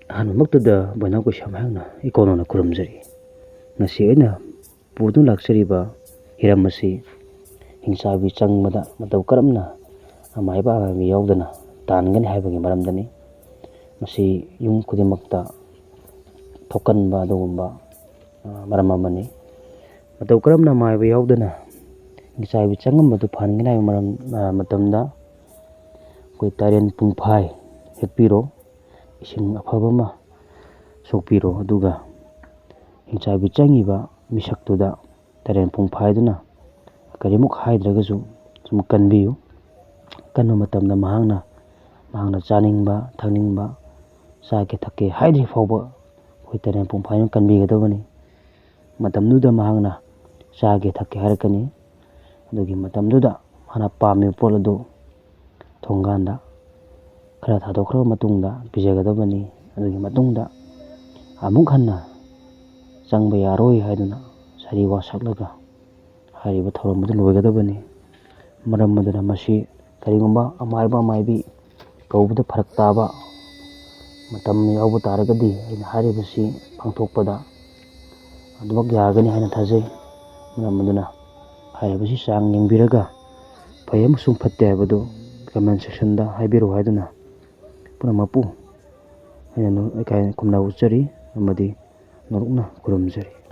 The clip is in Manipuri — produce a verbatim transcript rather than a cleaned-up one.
ꯑꯍꯥꯟꯕꯃꯛꯇꯗ ꯕꯣꯏꯅꯥꯎ ꯀꯩꯁꯥꯝ ꯍꯥꯛꯅ ꯏꯀꯣꯟ ꯅꯧꯅ ꯈꯨꯔꯨꯝꯖꯔꯤ꯫ ꯉꯁꯤ ꯑꯩꯅ ꯄꯨꯗꯨꯅ ꯂꯥꯛꯆꯔꯤꯕ ꯍꯤꯔꯝ ꯑꯁꯤ ꯍꯤꯡꯆꯥꯕꯤ ꯆꯪꯕꯗ ꯃꯇꯧ ꯀꯔꯝꯅ ꯑꯃꯥꯏꯕ ꯑꯃꯥꯏꯕꯤ ꯌꯥꯎꯗꯅ ꯇꯥꯟꯒꯅꯤ ꯍꯥꯏꯕꯒꯤ ꯃꯔꯝꯗꯅꯤ꯫ ꯃꯁꯤ ꯌꯨꯝ ꯈꯨꯗꯤꯡꯃꯛꯇ ꯊꯣꯛꯀꯟꯕ ꯑꯗꯨꯒꯨꯝꯕ, ꯑ, ꯃꯔꯝ ꯑꯃꯅꯤ꯫ ꯃꯇꯧ ꯀꯔꯝꯅ ꯑꯃꯥꯏꯕ ꯌꯥꯎꯗꯅ ꯍꯤꯡꯆꯥꯕꯤ ꯆꯪꯉꯝꯕꯗꯨ ꯐꯍꯟꯒꯅꯤ ꯍꯥꯏꯕ ꯃꯔꯝ, ꯑ, ꯃꯇꯝꯗ ꯑꯩꯈꯣꯏ ꯇꯔꯦꯟ ꯄꯨꯡꯐꯥꯏ ꯍꯦꯛꯄꯤꯔꯣ, ꯏꯁꯤꯡ ꯑꯐꯕ ꯑꯃ ꯁꯣꯛꯄꯤꯔꯣ, ꯑꯗꯨꯒ ꯍꯤꯡꯆꯥꯕꯤ ꯆꯪꯉꯤꯕ ꯃꯤꯁꯛꯇꯨꯗ ꯇꯔꯦꯟ ꯄꯨꯡꯐꯥꯏꯗꯨꯅ ꯀꯔꯤꯃꯨꯛ ꯍꯥꯏꯗ꯭ꯔꯒꯁꯨ ꯁꯨꯝ ꯀꯟꯕꯤꯌꯨ꯫ ꯀꯟꯕ ꯃꯇꯝꯗ ꯃꯍꯥꯛꯅ, ꯃꯍꯥꯛꯅ ꯆꯥꯅꯤꯡꯕ, ꯊꯛꯅꯤꯡꯕ, ꯆꯥꯒꯦ ꯊꯛꯀꯦ ꯍꯥꯏꯗ꯭ꯔꯤ ꯐꯥꯎꯕ ꯑꯩꯈꯣꯏ ꯇꯔꯦꯟ ꯄꯨꯡꯐꯥꯏꯗꯨꯅ ꯀꯟꯕꯤꯒꯗꯕꯅꯤ꯫ ꯃꯇꯝꯗꯨꯗ ꯃꯍꯥꯛꯅ ꯆꯥꯒꯦ ꯊꯛꯀꯦ ꯍꯥꯏꯔꯛꯀꯅꯤ꯫ ꯑꯗꯨꯒꯤ ꯃꯇꯝꯗꯨꯗ ꯃꯥꯅ ꯄꯥꯝꯃꯤꯕ ꯄꯣꯠ ꯑꯗꯨ ꯊꯣꯡꯒꯥꯟꯗ ꯈꯔ ꯊꯥꯗꯣꯛꯈ꯭ꯔꯕ ꯃꯇꯨꯡꯗ ꯄꯤꯖꯒꯗꯕꯅꯤ꯫ ꯑꯗꯨꯒꯤ ꯃꯇꯨꯡꯗ ꯑꯃꯨꯛ ꯍꯟꯅ ꯆꯪꯕ ꯌꯥꯔꯣꯏ ꯍꯥꯏꯗꯨꯅ ꯁꯥꯔꯤ ꯋꯥꯁꯛꯂꯒ ꯍꯥꯏꯔꯤꯕ ꯊꯧꯔꯝ ꯑꯗꯨ ꯂꯣꯏꯒꯗꯕꯅꯤ꯫ ꯃꯔꯝ ꯑꯗꯨꯅ ꯃꯁꯤ ꯀꯔꯤꯒꯨꯝꯕ ꯑꯃꯥꯏꯕ ꯑꯃꯥꯏꯕꯤ ꯀꯧꯕꯗ ꯐꯔꯛ ꯇꯥꯕ ꯃꯇꯝ ꯌꯥꯎꯕ ꯇꯥꯔꯒꯗꯤ ꯑꯩꯅ ꯍꯥꯏꯔꯤꯕꯁꯤ ꯄꯥꯡꯊꯣꯛꯄꯗ ꯑꯗꯨꯃꯛ ꯌꯥꯒꯅꯤ ꯍꯥꯏꯅ ꯊꯥꯖꯩ꯫ ꯃꯔꯝ ꯑꯗꯨꯅ ꯍꯥꯏꯔꯤꯕꯁꯤ ꯆꯥꯡ ꯌꯦꯡꯕꯤꯔꯒ ꯐꯩ ꯑꯃꯁꯨꯡ ꯐꯠꯇꯦ ꯍꯥꯏꯕꯗꯨ comment sectionꯗ ꯍꯥꯏꯕꯤꯔꯛꯎ ꯍꯥꯏꯗꯨꯅ ꯄꯨꯝꯅꯃꯛꯄꯨ ꯑꯩꯅ ꯏꯀꯥꯏ ꯈꯨꯝꯅꯕ ꯎꯠꯆꯔꯤ ꯑꯃꯗꯤ ꯅꯣꯂꯨꯛꯅ ꯈꯨꯔꯨꯝꯖꯔꯤ꯫